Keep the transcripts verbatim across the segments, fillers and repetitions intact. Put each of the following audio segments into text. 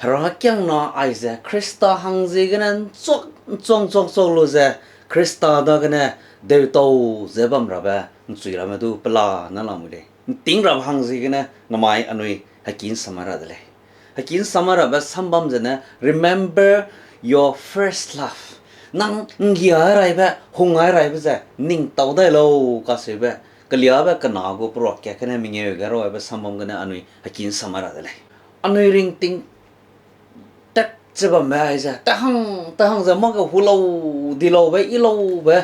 Herakiangna aize Khrista hang ziegene ’nchuak, ’nchuak, ’nchuak, ’nchuak lu ze, Khrista dagene deutau ze bam rabe ’nchui ramme du pela ne lamui lei. ’Nting rabe hang ziegene namai anui heki ’nsam ra de lei. Heki ’nsam rabe sambam zene, remember your first love. Nang ’nggia raibe, hung ai raibe ze, ning tau dai lau kaseube, keliabe kena gu peruak kat gene mengeu ge rabe sambam gene anui heki ’nsam ra de lei. Anui ringting tat ze bambe aize, ta hang, ta hang ze mâ ge hu lau, di laube, i laube,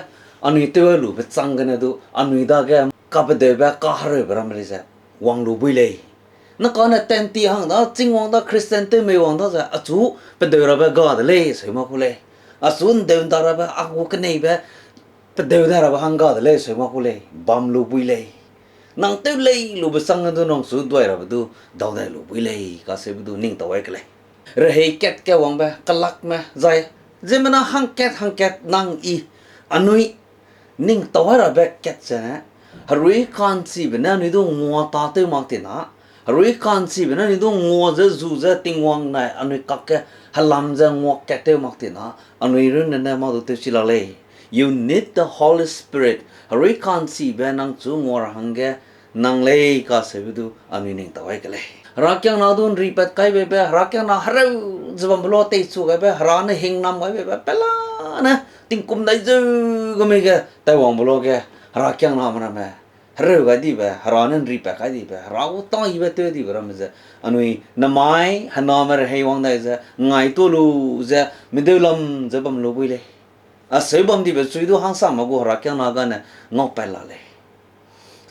anui tew lube chang gene du, anui dage kapedeube, kahereube ramme lei ze, wang lu bui lei. Nang kane tenti hang da, ching wang da, Christian tew mei wang da ze, achu pedeu rabe ga de lei, seu mak ku lei. Achu ’ndeu ’nda rabe, a gu keneibe, pedeu dai rabe hang ga de lei, seu mak ku lei, bam lu bui lei. Nang tew lei lube chang du nang chu duai rabe du, dau dai lu bui lei, kaseube du ning tau ai ke lei. Rehei kat ge wangbe, kelakme, zai, ziemmena hangkat hangkat nang i, anui, ning tau ai rabe kat zene, herui ka'nchibe ne anui du ngua tâtew mak ti na, herui ka'nchibe ne anui du ngua ze zu ze Tingwang nai anui kakge helam ze ngua kat tew mak ti na, anui runne ne mâ du tewchi lak lei. You need the Holy Spirit. Herui ka'nchibe nang chu ngua ra hangge nang lei kaseube du anui ning tau ai ke lei. Herakiangna du ’nripat kai beibe, herakiangna hereu ze bambe luage teichu gaibe, Hera ne hingnam gai beibe, pelane tingkum dai zeu gu mei ge taiwangbe luage, herakiangname ramme hereu gai dibe, Hera ne ’nripat kai dibe, Hera gu tâ yibe tew dibe ramme ze, anui namai hename rehei wang dai ze, ngaituâ lu ze, medeu lam ze bam lu bui lei. Aseu bam dibe chui du hangsame gu herakiangna gane ngaupat la lei.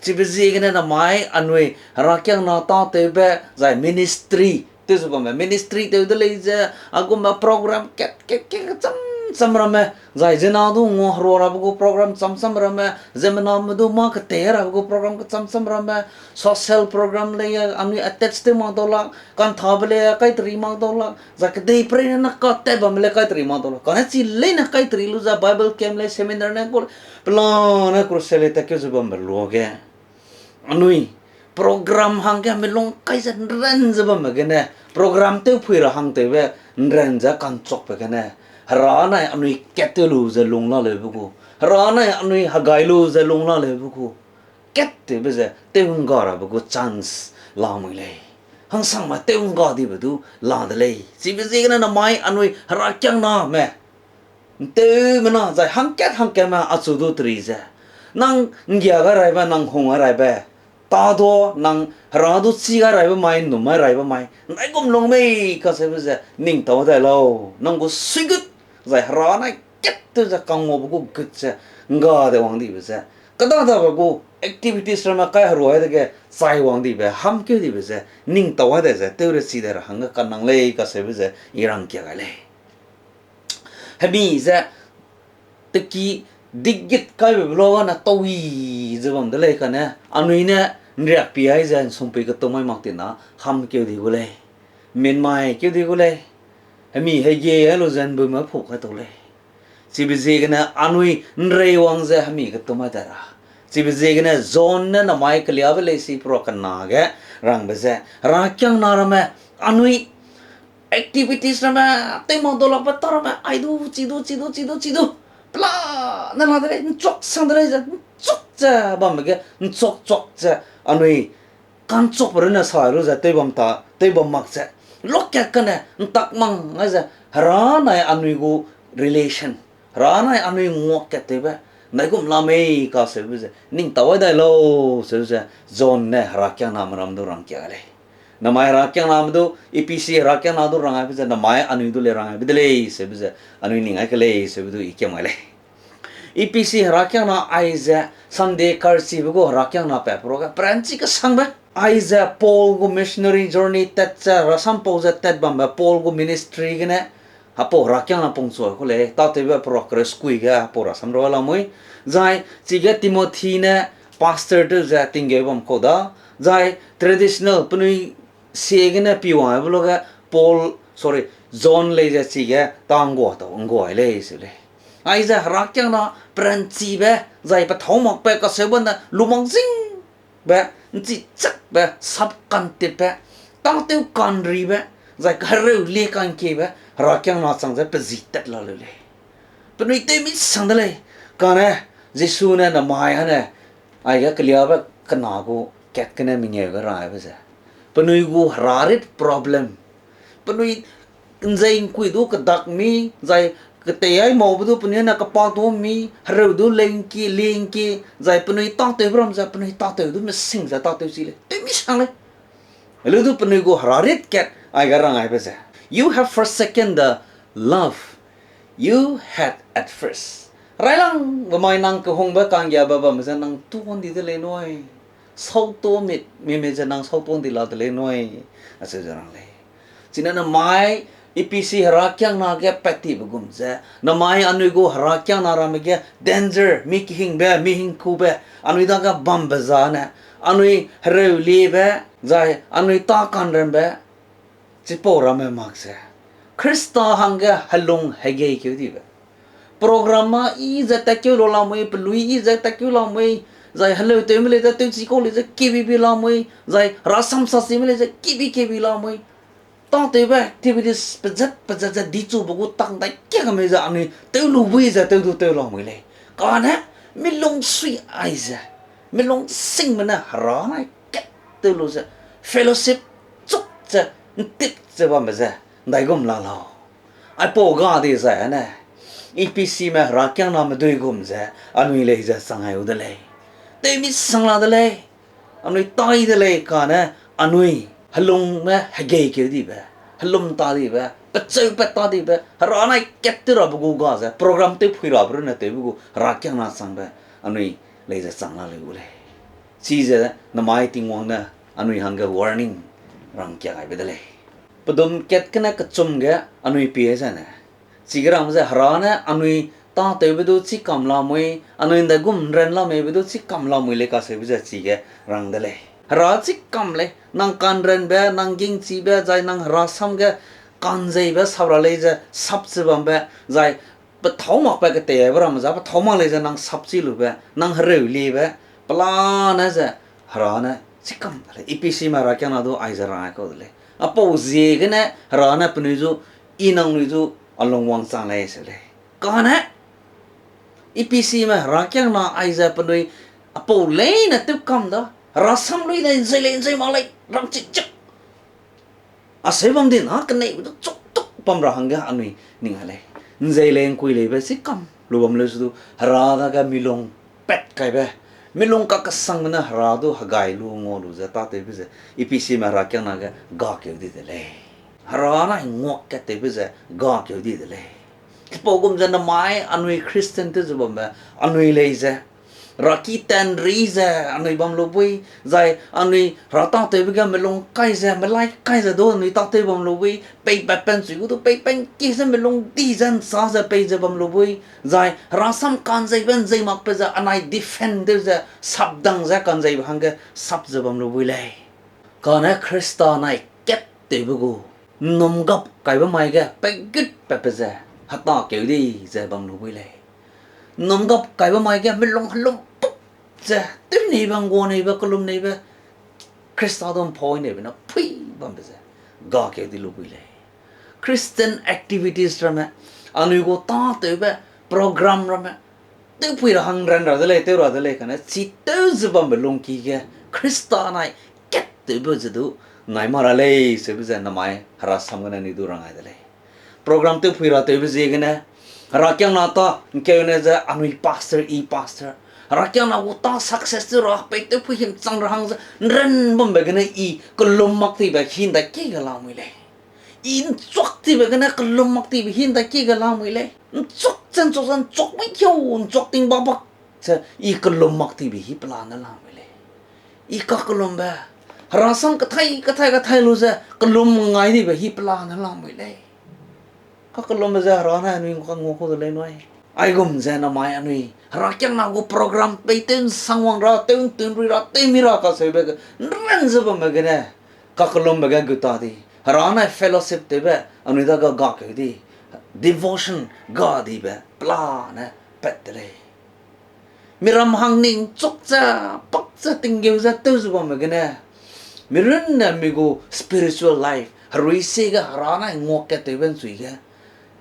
Chibe ziegene namai anui herakiangna tâtewbe zai ministry tew ze bambe, ministry tew de lei ze, a gume program kat, kat, kat, kecham cham ramme, zai ziemmena du ngua herua rabe gu program cham cham ramme, ziemmename du mâ ketei rabe gu program kecham cham ramme, social program lei anui attach tew mak dau lak, kanthabe lei kaiteri mak dau lak, zai kedeipereine ne katat bambe lei kaiteri mak dau lak, kane chi leine kaiteri lu ze Bible camp lei, seminar ne gu, pelane crusade lei tatkeu ze bambe luage, anui program hangge milung kai ze ’nran ze bamme gene, program tewphui ra hangtewbe ’nran ze ka'nchuakbe gene, Hera nai anui kat tew lu ze lung la leube gu, Hera nai anui hegai lu ze lung la leube gu, kat tewbe ze tew ’ngga rabe gu chance lamui lei. Hangsangme tew ’ngga dibe du la de lei. Chibe ziegene namai anui herakiangname ’nteumena zai hangkat hangkatme achu du teri ze, nang ’nggia gai raibe, nang hung gai raibe, ta du nang Hera du chi gai raibe mai, ’nnum gai raibe mai, ’ndaigum lung mei kaseube ze ning tau dai lau, nang gu suigut, zai Hera nai kat tew ze kangnguabe gu gut ze ’ngga de wang dibe ze, kedadabe gu activities ramme kai herua dege chai wang dibe, hamkeu dibe ze, ning tau dai ze, tew rechi dai ra hangge kanang lei kaseube ze, i rangkia gai lei. Hemi ze, teki digit kaibe beloa ne taui ze bam de lei kane, anui ne ’nriakpi ai ze ’nsumpui ketum mai mak ti na, hamkeu di gu lei, minmai keu di gu lei, hemi hegie ai lu ze ’mbeume phu kai tau lei. Chibe ziegene anui ’nrei wang ze hemi ketum mai dai ra. Chibe ziegene John ne namai keliabe leisi perua kena ge rangbe ze, herakiangna ramme, anui activities ramme, tew mak dau lakbe tâ ramme, ai du, chi du, chi du, chi du, chi du. Pelane la de lei, ’nchuak sang de lei ze, ’nchuak ze bamme ge, ’nchuak chuak ze, anui ka'nchuakbe runne sa lu ze tew bam ta, tew bam mak ze, luakat kane ’ntak mang ai ze, Hera nai anui gu relation, Hera nai anui nguakat tewbe, ’ndaigum la mei kaseube ze, ning tau dai lau, seu ze, John ne herakiangname ram du rangkia gai lei. Namai herakiangname du, E P C herakiangna du rang aibe ze, namai anui du le rang aibe de lei, seube ze, anui ning ai ke lei, seube du i kiam gai lei. E P C herakiangna aize, Sunday karchibe gu herakiangna pa perua ge, peranchi kesangbe. Aize Paul gu missionary journey tat ze, rasampau ze tat bambe Paul gu ministry gene, hepau herakiangna pungchua ku lei, tâtewbe perua kere skui ge hepau rasam rua lamui. Zai, chige Timothy ne pastor tew ze tinggeu bam kau da, zai traditional penui sie gene piwang aibe luage Paul, sorry, John lei ze chige ta ’nggua tau, ’nggua ai lei seu lei. Aize herakiangna peranchibe, zai pethâu makbe kaseube ne lu mak zingbe, ’nchi chakbe, sap kantipbe, tâtew kanribe, Zai kahereu lie kangkiebe, herakiangna chang ze pe zi tat la leu lei. Penui tew misang de lei. Kane, Jisu ne namai ane, aige keliabe kena gu kat gene mengeu ge raibe ze, penui gu herarit problem. Penui nzei ngkui du kedak mi, zai ketei ai maube du penui ne kepa du mi, hereu du lengki, lengki, zai penui tâtewbe ram ze, penui tâtew du mesing ze tâtew chi lei. Tew misang lei. Helu du penui gu herarit kat aige rang aibe ze, You have forsaken the love you had at first. Railangbe mai nang kehungbe kanggiabe bam ze nang tuan di de lei nui. Sautuan mi, mi, mi ze nang sautuan di la de lei nui. Acheu ze rang lei. Chine namai, E P C herakiangna ge pat tibe gum ze, namai anui gu herakiangna ramme ge danger, mi kehingbe, mi hingkube, anui dage bambe zane, anui hereu liebe, zai anui tâ kanranbe, chipau ramme mak ze, Khrista hangge helung hegeikeu dibe. Program ma i ze tatkeu lu lamui, pelui i ze tatkeu lamui, zai heleu tewme lei ze tewchi kau lei ze kebibi lamui, zai rasam sasime lei ze kebi kebi lamui. Tâtewbe activities pezat pezat ze dichube gu tak dai kia kemei ze anui tew lu bui ze tew du tew lamui lei. Kane, mi lungsui aize, mi lungsingme ne hera nai kat tew lu ze, fellowship chuk ze, ntit ze bambe ze, ndaigum la lau. Aipau ga di zai ane, E P Cme herakiangname dui gum ze, anui lei ze chang ai u de lei. Tew misang la de lei. Anui tai de lei kane, anui helungme hegeikeu dibe, helum ta dibe, pecheu pat ta dibe, hera nai kat tew rabe gu ga ze, program tewphui rabe runne tewbe gu herakiangna changbe, anui lei ze chang la leu gu lei. Chize namai Tingwang ne anui hangge warning rangkia gaibe de lei. Pedum kat gene kechum ge anui pie zene, chige rang ze hera ne anui tâtewbe du chî kam lamui, anui ndaigum ran lameibe du chî kam lamui lei kaseube ze chige rang de lei. Hera chî kam lei, nang kanranbe, nang gingchibe, zai nang herasam ge kanzeibe sap ra lei ze sap ze bambe, zai pethâu makbe keteibe ramme za pethâu mak lei ze nang sap chi lube, nang hereu liebe, pelane ze hera ne chî kam de lei. E P Cme herakiangna du aize rang ai kau de lei. Apau ziegene hera ne penui zu, i nangnui zu, a lung wangchang lei se lei. Kane, E P Cme herakiangna aize penui apau leine tew kam da, herasam lui lei, nzei lei, nzei mak lei, rangchi chik. Aseu bam di na keneibe du chuktuk bam ra hangge anui ning a lei. Nzei lei ngkui leibe chî kam lu bam leu se du, hera dage milung pat kaibe, milung kakesangbe ne hera du hegai lu ngau lu ze tâtewbe ze, E P Cme herakiangna ge gakeu di de lei. Hera nai nguak kat tewbe ze gakeu di de lei. Chipau gum ze namai anui Christian tew ze bambe, anui lei ze raki tanri ze anui bam lu bui, zai anui hera tâtewbe ge melung kai ze, melai kai ze du anui tâtew bam lu bui, peipat pen chui gu du peipat ki ze melung di ze nsa ze pei ze bam lu bui, zai herasam kanzeibe nzei makbe ze anai defend tew ze sapdang ze kanzeibe hangge sap ze bam lu bui lei. Kane Khrista nai kat tewbe gu, nnum gap kaibe mai ge peigut patbe ze, heta keu di ze bam lu bui lei. Nnum gap kaibe mai ge melung helum pup ze, tew neibe ngua neibe, kelum neibe, Khrista du mpau neibe na pui bambe ze, gakeu di lu bui lei. Christian activities ramme, anui gu tâtewbe, program ramme, tewpui ra hang ran ra de lei, tew ra de lei kane, chi tew ze bambe lungki ge, Khrista nai kat tewbe ze du, ngai ma ra lei, seube ze namai herasam gene anui du rang ai de lei. Program tewpui ra tewbe ziegene, herakiangna ta, ngkeune ze anui pastor, i pastor. Herakiangna gu ta success tew ra, pei tewpui himchang ra hang ze, nran bambe gene i kelum mak tibe hî ndai ki ge lamui lei. I nchuak tibe gene kelum mak tibe hî ndai ki ge lamui lei. Nchuak ze nchuak ze nchuak mei kiau, nchuak ting bak bak ze i kelum mak tibe hî pelane lamui lei. I kakelumbe, herasam kathai, kathai, kathai lu ze kelum ngai dibe hî pelane lamui lei. Kakelumbe ze hera ne anui ngua ngua kau de lei nui. Aigum ze namai anui herakiangna gu program pei tew nsangwang ra, tew ntunrui ra, tew mi ra kaseube ge, nran ze bambe gene, kakelumbe ge gu ta di, hera ne fellowship tewbe, anui dage gakeu di, devotion, ga dibe pelane pat de lei. Miram hang ning chuk ze, pak ze, tinggeu ze tew ze bamme gene, mi runne mi gu spiritual life, herui sie ge Hera nai nguak kat tewbe ’nchui ge,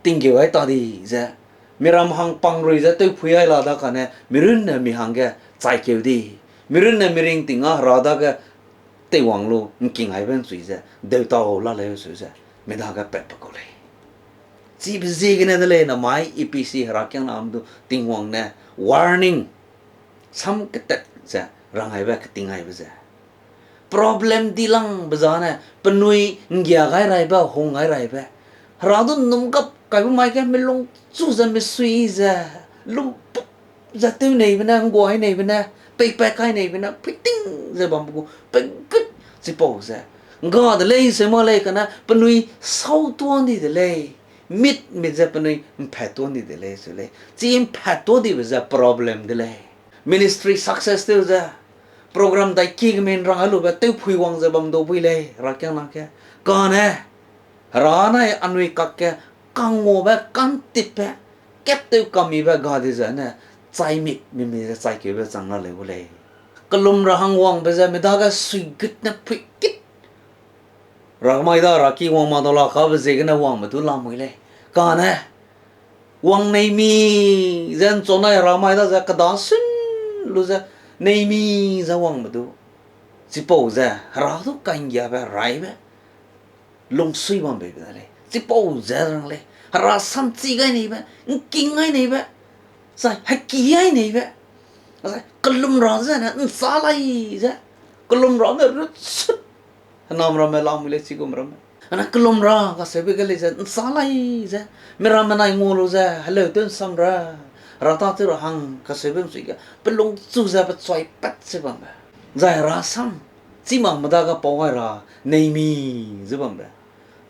tinggeu ai ta di ze, miram hang pangrui ze tewphui ai la da kane, mirunne mi hangge chaikeu di, mirunne miringting â Hera dage teiwang lu ’ngking aibe ’nchui ze, deutau la leu seu ze, mi dage patbe kau lei. Chibe ziegene de lei namai E P C herakiangnam du Tingwang ne warning, sam ketat ze, rang aibe keting aibe ze. Problem dilangbe zane, penui ’nggia gai raibe, hung gai raibe. Hera du ’nnum gap kaibe mai ge milung chu ze, misui ze, lumpup ze tew neibe ne, ’nggua ai neibe ne, peipat kai neibe ne, puiting ze bambe gu, pegut chipau ze. ’Ngga de lei, seu ma lei kane, penui sau tuan di de lei. Mit mit ze penui ’mphat tuan di de lei, seu lei. Chi ’mphat tuan dibe ze problem de lei. Ministry success tew ze, program dai ki ge min rang ai lube tewphui wang ze bam dau bui lei, herakiangna ge. Kane, Hera nai anui kakge, kangnguabe, kantipbe, kat tew kamibe gadi zene, chai mik mi mi ze chaikeube chang la leu gu lei. Kelum ra hang wangbe ze, mi dage suigut ne phuikit. Ra mai da, ra ki wang ma dau la kabe ziegene wangbe du lamui lei. Kane, wang nei mi ze ’nchunai ra mai da ze, keda sun lu ze, nei mi ze wangbe du. Chipau ze, Hera du ka'nggiabe, raibe, lungsui bambe be de lei. Chipau ze rang lei. Hera sam chi gai neibe, ’ngking gai neibe, zai heki gai neibe, zai kelum ra zene ’nsa lai ze, kelum ra ne rut sut. Henam ramme lamui lei chigum ramme. Ana kelum ra kaseube ge lei ze ’nsa lai ze, miramme nai ngua lu ze, heleu tew ’nsam ra, Hera tâtew ra hang kaseube ’nsui ge, pelung chu ze pechuai pat ze bambe. Zai Hera sam, chi makme dage pau gai ra, nei mi ze bambe.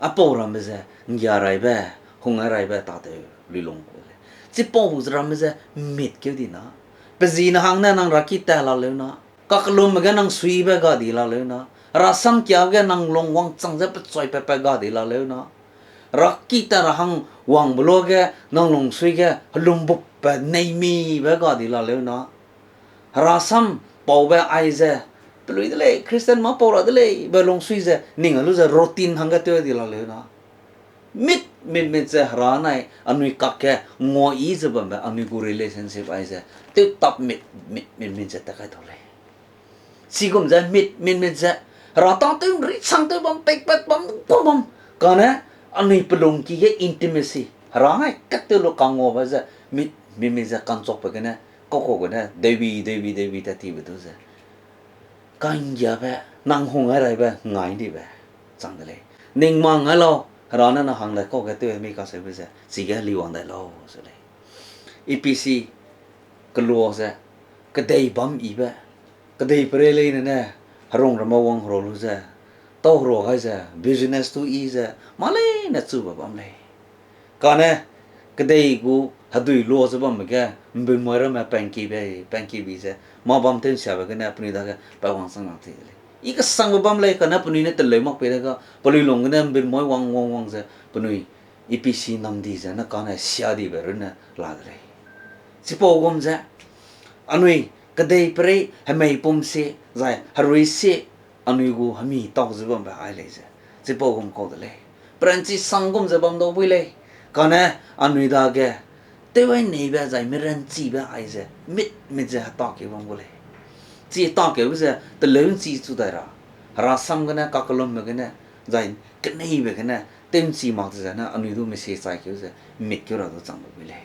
Apau ramme ze, ’nggia raibe, hung ai raibe tâtew luilung ku lei. Chipau ze ramme ze, mit keu di na. Pe zi ne hangne nang ra ki tat la leu na. Kakellumme ge nang suibe gadi la leu na. Hera sam kiabe ge nang lung wangchang ze pechuai pat pat gadi la leu na. Ra ki tat ra hang wangbe luage nang lungsui ge helumbup pe nei mibe gadi la leu na. Hera sam paube aize, pelui de lei, Christian mâ pau ra de lei, be lungsui ze, ning a lu ze routine hangge tew di la leu na. Mit, mit, mit ze Hera nai, anui kakge, nguayi ze bambe, anui gu relationship aize, tew tap mit, mit, mit, mit ze tat kai tau lei. Chigum ze mit, mit, mit ze, Hera tâtew ’nri chang tew bam, peipat bam, kua bam. Kane, anui pelungki ge intimacy, Hera nai kat tew lu kanguabe ze, mit, mit, mit ze kanchokbe gene, kau kau gene, deubi, deubi, deubi tat tibe du ze. Ka'nggiabe, nang hung ai raibe, ngai dibe, chang de lei. Ning ma ngai lau, Hera ne nang hang dai kau ge tew mi kaseube ze, chige heliwang dai lau, ze lei. E P C, kelua ze, kedei bam yibe, kedei perei leine ne, herung ramme wang herua lu ze, tau herua gai ze, business tu yi ze, mâ leine chube bam lei. Kane, kedei gu hedui lua ze bambe ge, ’mbunmui ramme pangkibe, pangkibi ze, mâ bam tew ’nsiabe gene, penui dage, pa wangchang lang ti de lei. I kesangbe bam lei, kane penui ne teleu mak pei de ga, pelui lung gene ’mbunmui wang, wang, wang ze, penui E P C namdi ze, ne kane siadibe runne la de lei. Chipau gum ze, anui, kedei perei, hemei pum sie, zai, herui sie, anui gu hemi tau ze bambe ai lei ze, chipau gum kau de lei. Peranchi sang gum ze bam dau bui lei. Kane anui dage, tew ai neibe zai miranchibe aize, mit, mit ze hetakeu bam gu lei. Chi hetakeu ze, teleu ’nchi chu dai ra. Herasam gene, kakellumbe gene, zai keneibe gene, tew ’nchi mak ze ne, anui du misi chaikeu ze, mitkeu ra du chang dau bui lei.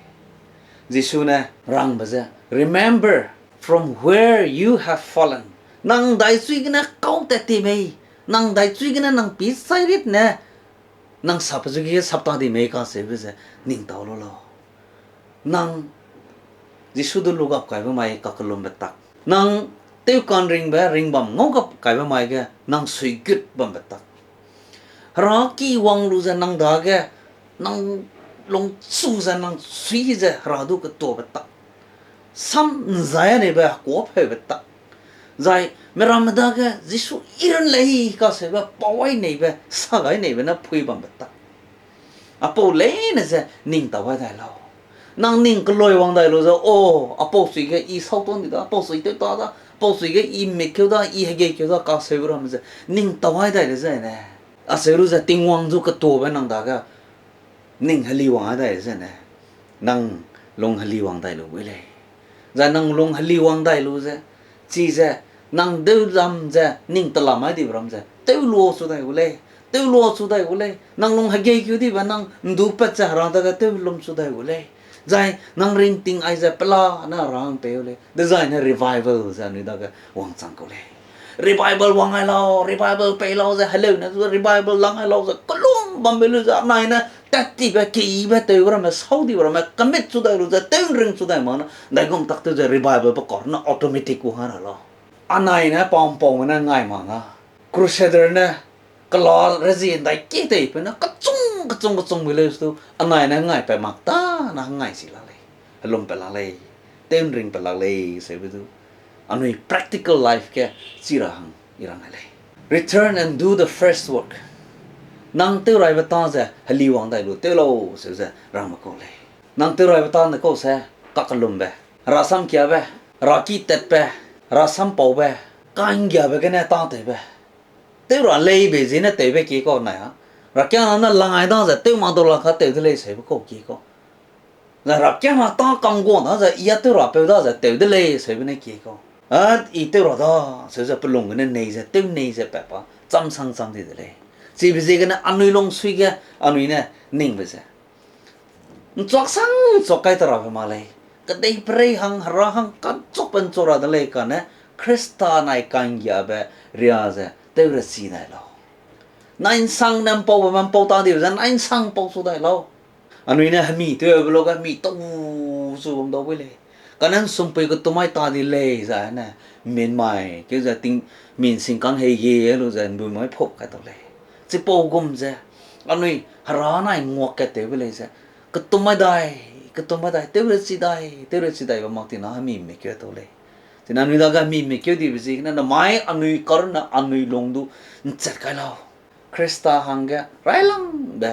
Jisu ne rangbe ze, Remember from where you have fallen. Nang daichui gene kau tat ti mei, nang daichui gene nang pî chai rit ne, nang sape zu ge sapta di mei kaseube ze, ning tau lu lau. Nang Jisu du lugap kaibe mai kakellumbe tak. Nang tewka'nringbe ringbam ngaugap kaibe mai ge nang suigut bambe tak. Hera ki wang lu ze nang dage, nang lungchu ze nang sui ze Hera du ketuabe tak. Sam ’nzai neibe hekuâpheube tak. Zai miramme dage Jisu i run lei kaseube pau ai neibe, sa gai neibe ne pui bambe tak. Apau leine ze ning tau ai dai lau. Nang ning kelui wang dai lu ze, o, apau sui ge i sautuan di da, apau sui tew ta da, apau sui ge i mitkeu da, i hegeikeu da kaseube ramme ze, ning tau ai dai le zene. Acheu lu ze Tingwang zu ketuabe nang dage ning heliwang a dai zene, nang lung heliwang dai lu bui lei. Zai nang lung heliwang dai lu ze, chize nang deu lam ze ning telam ai dibe ram ze tew lua chu dai gu lei, tew lua chu dai gu lei. Nang lung hegeikeu dibe nang ’ndu pat ze Hera dage tew lum chu dai gu lei. Zai nang ringting aize pelane Hera hang pei gu lei. Dezaine revival ze anui dage wangchang kau lei. Revival wang ai lau, revival pei lau ze heleu ne zu revival lang ai lau ze kelum bambe lu ze anai ne tat tibe, keyibe, tewbe ramme, sau dibe ramme commit chu dai lu ze tew ’nring chu dai mak na, ’ndaigum tak tew ze revival pe kar na automatic gu ha ra lau. Anai ne pa ’mpau ne ngai mak na, crusader ne kela rezie ’ndai ki tei pe na kechung kechung kechung mui leu stu, anai ne ngai pat mak ta na ngai si la lei, helum pat la lei, tew ’nring pat la lei seube du anui practical life ge chi ra hang i rang ai lei. Return and do the first work. Nang tew raibe ta ze heliwang dai lu tew lau seu ze rangme kau lei. Nang tew raibe ta ne kau se kakellumbe, Hera samkiabe, Hera ki tatbe, Hera sampaube, ka'nggiabe gene tâtewbe. Tew ra lei be ziene tewbe kie kau nai a. Herakiangna ne lang ai da ze tew mak dau la ka tew de lei seube kau kie kau. Zai Herakiangna tâ ka'nggua da ze i a tew rapeu da ze tew de lei seube ne kie kau. A, i tew ra da, seu ze pelung gene nei ze, tew nei ze pat pa, cham sang cham di de lei. Chibe ziegene anui lungsui ge, anui ne ningbe ze ’nchuak sang ’nchuak kai te rabe mak lei. Kedeiperei hang, Hera hang, ka'nchuakbe ’nchuak ra de lei kane, Khrista nai ka'nggiabe ria ze tew rechi dai lau. Nai ’nsang ne ’mpaube me ’mpau ta dibe ze nai ’nsang ’mpau chu dai lau. Anui ne hemi tewbe lu ge hemi tau zu bam dau bui lei. Kane ’nsumpui ketum mai ta di lei zai ne, min mai keu ze ting, min singkang hei ge lu ze ’mbui mai phuk kai tau lei. Chipau gum ze, anui Hera nai nguak kat tewbe lei ze, ketum mai dai, ketum mai dai, tew rechi dai, tew rechi dai ba mak tina hemi mi keu tau lei. Tina anui dage hemi mi keu dibe ziegene namai anui karunne anui lung du ’nchat kai lau. Khrista hangge railangbe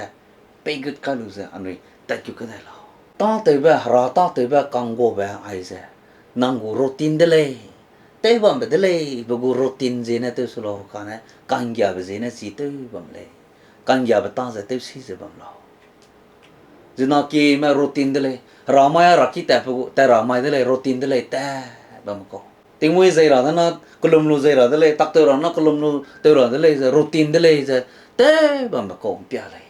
peigut kai lu ze anui tat keu kedai lau. Tâtewbe, Hera tâtewbe ka'ngguabe aize, nang gu routine de lei, tew bambe de lei, be gu routine ziene tew su lau kane, ka'nggiabe ziene chi tew bam lei. Ka'nggiabe ta ze tew si ze bam lau. Zina kime routine de lei, Hera mai a Hera ki tat pe gu, tat ra mai de lei, routine de lei, tat bam kau. Tingmui zei ra de na, kelum lu zei ra de lei, tak tew ra na kelum lu tew ra de lei ze, routine de lei ze, tew bambe kau ’mpia lei.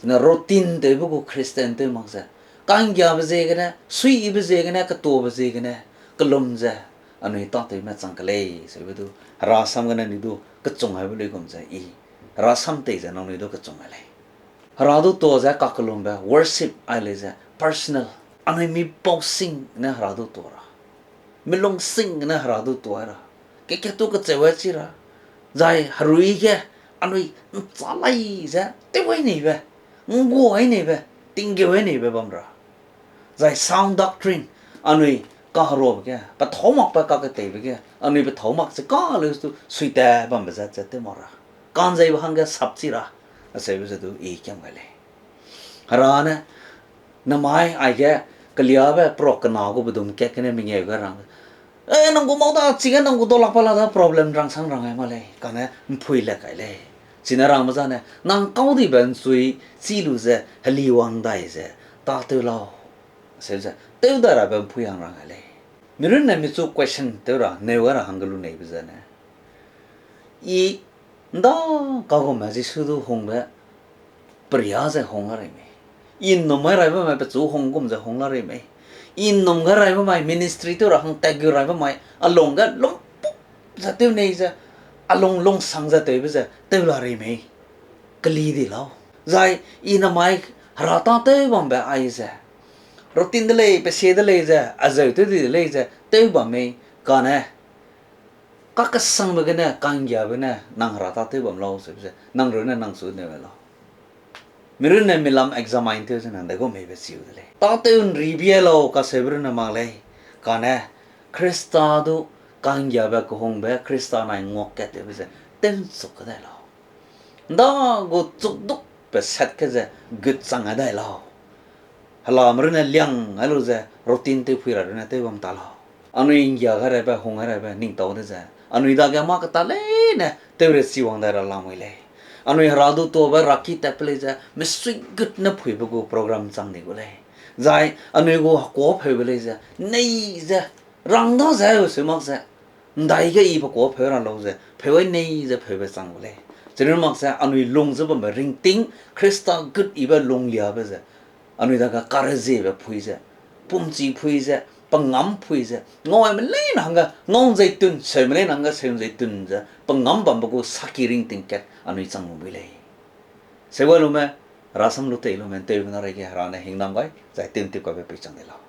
Zina routine tewbe gu Christian tew mak ze, ka'nggiabe ziegene, suiyibe ziegene, ketuabe ziegene, kelum ze, anui tâtewme chang ke lei seube du, Hera sam gene anui du kechung aibe luigum ze i, Hera sam tei ze nangnui du kechung ai lei. Hera du tuâ ze kakellumbe worship ai lei ze personal, anui mipau sing ne Hera du tuâ ra, milung sing ne Hera du tuâ ra, kekatu kecheu ai chi ra, zai herui ge anui ’nchâ lai ze tew ai neibe, ’nggua ai neibe, tinggeu ai neibe bam ra. Zai sound doctrine, anui kaheruabe ge, pethâu makbe kaketeibe ge, anui pethâu mak ze ka leu stu suite bambe zat ze tew mak ra. Ka'nzeibe hangge sap chi ra, acheube ze du i kiam gai lei. Hera ne, namai aige keliabe prok kena gu bedum kat gene mengeu ge rang, e, nang gu mau da chige nang gu daulak pa la da problem rangsang rang ai ma lei, kane ’mpui le kai lei. Chine rangbe zane, nang kau dibe ’nchui chî lu ze, heliwang dai ze, tâtew lau. Seu ze, tew dai rabe ’mpui hang rang ai lei. Mirunne michu question tew ra, neu gai ra hangge lu neibe zene, i ’nda kagume Jisu du hungbe peria ze hung la rei mei. I ’nnum gai raibe mai pechu hung gum ze hung la rei mei. I ’nnum gai raibe mai ministry tew ra hang tat gu raibe mai, a lung ge lumpuk ze tew nei ze, a lung lungsang ze tewbe ze tew la rei mei. Keli di lau. Zai i namai Hera tâtew bambe aize, routine de lei, pesie de lei ze, azeu tew di de lei ze tew bam mei, kane kakesangbe gene, ka'nggiabe ne, nang Hera tâtew bam lau seube ze, nang runne nang chu neu lau. Mirunne milam examine tew ze nang de gu meibe chiu de lei. Tâtew ’nribie lau kaseube runne mak lei. Kane, Khrista du ka'nggiabe kehungbe, Khrista nai nguak kat tewbe ze, tew ’nchuk kedai lau. ’Nda gu chukdukbe sat ke ze gut chang ai dai lau. Helame runne liang ai lu ze routine tewphui ra runne tew bam ta lau. Anui ’nggia gai raibe, hung gai raibe, ning tau de ze, anui dage mâ keta leine tewrechiwang dai ra lamui lei. Anui hera du tuâbe raki tatbe lei ze, mesui gut ne phuibe gu program chang di gu lei. Zai anui gu hekuâpeube lei ze, nei ze, rang da ze seu mak ze, ’ndai ge i pe kuâpeu ra lau ze, pheu ai nei ze pheube chang gu lei. Chirun mak ze anui lung ze bambe ringting, Khrista gut ibe lungliabe ze, anui dage kareziebe phui ze, pumchi phui ze, pengam phui ze, ngau aime leine hangge ngau ’nzeitun, seume leine hangge seu ’nzeitun ze, pengam bambe gu saki ringting kat anui chang lu bui lei. Seuai lume, rasam lu tei lume, ’nteube na reige hera ne hingnam gai, zai tew ’ntip kaibe peichang de lau.